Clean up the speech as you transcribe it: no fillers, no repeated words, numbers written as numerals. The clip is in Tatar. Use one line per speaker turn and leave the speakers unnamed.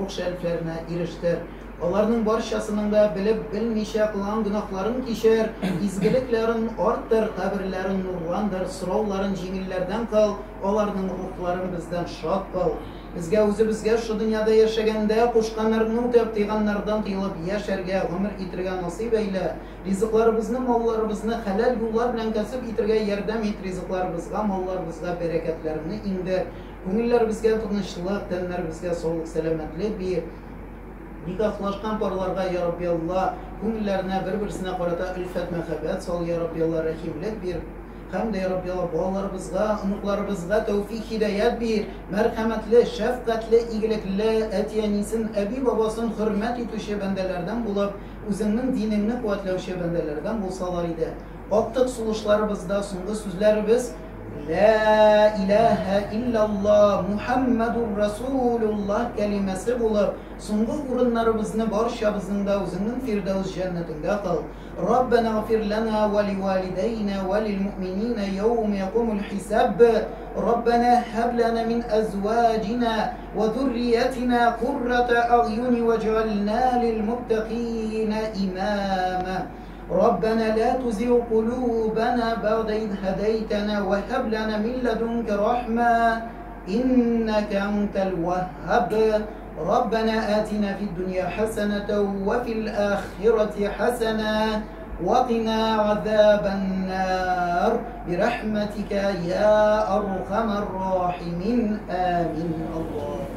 Рух шәрифләренә ирештер. Аларның барчасының да белеп-белмичә кылган гөнаһларын кичер, изгелекләрен арттыр, каберләрен нурландыр, сорауларын җиңелләрдән кыл, аларның рухларын бездән шат кыл. Безгә үзебезгә шушы дөньяда яшәгәндә кушканнарны үтәп, тыйганнардан тыелып яшәргә, гомер итергә насыйп әйлә. Ризыкларыбызны, малларыбызны хәләл юллар белән кәсеп итергә ярдәм ит, ризыкларыбызга, малларыбызга бәрәкәтләреңне иңдер. Күңелләребезгә тынычлык, тәннәребезгә саулык-сәламәтлек бир. Никахлашкан парларга, я Рабби Алла, күңелләренә бер-берсенә карата өлфәт-мәхәббәт сал, я Рабби Алла, рәхимлек бир. Һәм дә, я Рабби Алла, балаларыбызга, оныкларыбызга тәүфик-һидаять бир. Мәрхәмәтле, шәфкатьле, игелекле, әти-әнисен, әби-бабасын хөрмәт итүче бәндәләрдән булып, үзеңнең динеңне куәтләүче бәндәләрдән булсалар иде. Актык сулышларыбызда соңгы сүзләребез Лә иләһә илляллаһ, Мухәммәдур Расулуллаһ кәлимәсе булып, соңгы урыннарыбызны барчабызның да үзеңнең Фирдәүс җәннәтеңдә кыл. Раббәнә гфир ләнә вә ливалидәйнә вә лилмүмининә яүмә якумул хисаб. Раббәнә һәб ләнә мин әзваҗинә вә зурриятинә куррата әгъюни вәҗгальнә лилмуттәкыйнә имама. ربنا لا تزغ قلوبنا بعد إذ هديتنا وهب لنا من لدنك رحمة إنك أنت الوهاب. ربنا آتنا في الدنيا حسنة وفي الآخرة حسنة وقنا عذاب النار برحمتك يا أرحم الراحمين. آمين. الله.